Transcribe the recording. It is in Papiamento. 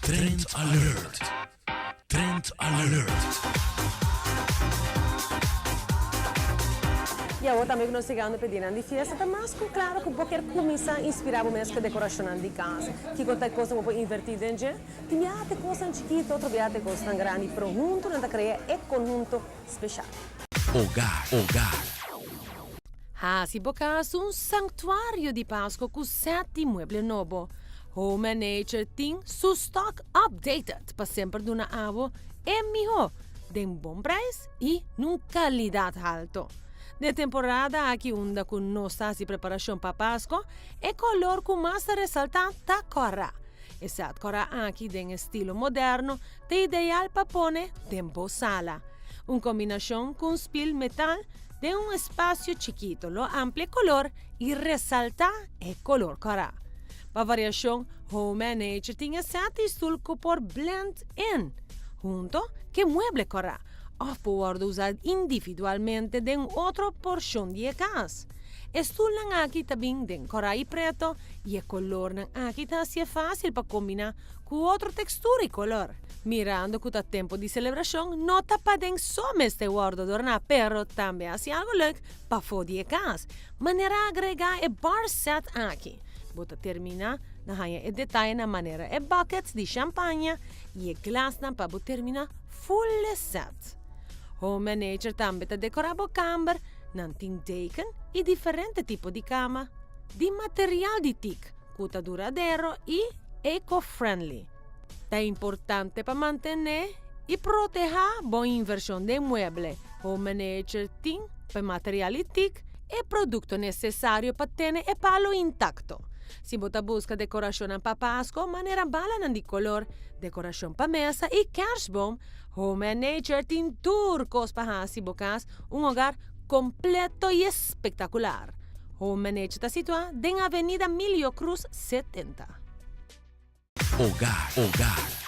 Trend Alert! Trend Alert! Y awor tambe cu nos yegando p'e dianan di fiesta ta mas cu claro cu bo kier cuminsa inspira bo mes cu e decoracionnan di cas. Kico ta e cosnan cu bo por inverti den dje? Tin bia ta e cosnan chikito, otro bia ta e cosnan grandi, pero hunto nan ta crea e conhunto special. Hogar, hogar. Haci bo cas un sanctuario di Pasco cu set di mueble nobo. Home and Nature tin su stock updated pa semper duna abo e miho den bon prijs y nun calidad halto. Den temporada aki unda cu nos ta haci preparacion pa Pasco, e color cu mas ta resalta ta cora. E set cora aki den estilo moderno ta ideal pa pone den bo sala. Un combinacion cu un spiel metal Den un espacio chikito lo amplia e color y resalta e color cora. Pa variacion, Home and Nature tin e set y stoel cu por blend in hunto cu e mueble cora of por wordo usa individualmente den otro porcion di e cas. E stoelnan aki ta bin den cora y preto y e colornan aki ta haci'e facil pa combina cu otro textura y color. Mirando cu ta tempo di celebracion, no ta paden so mester wordo adorna, pero tambe haci algo leuk pafo di e cas. Manera agrega e bar set aki. Bo ta termina na haya e detayenan manera e buckets di champaña y e glasnan pa bo termina full e set. Home and Nature tambe ta decora bo camber, nan tin deken y diferente tipo di cama di material di teak cu ta duradero y eco-friendly. Ta importante pa mantené i protehá bo invershon den mueble. Home Manager tin pa e material i tik e produkto nesesario pa tene e palo intakto. Si bo ta buska dekorashonnan pa Pasko, manera balanan di kolor, dekorashon pa mesa i kerstboom, Home Manager tin tur kos pa hasi bo kas un hogar kompleto i espektakular. Home Manager ta situá den Avenida Milio Cruz 70. Hogar, hogar.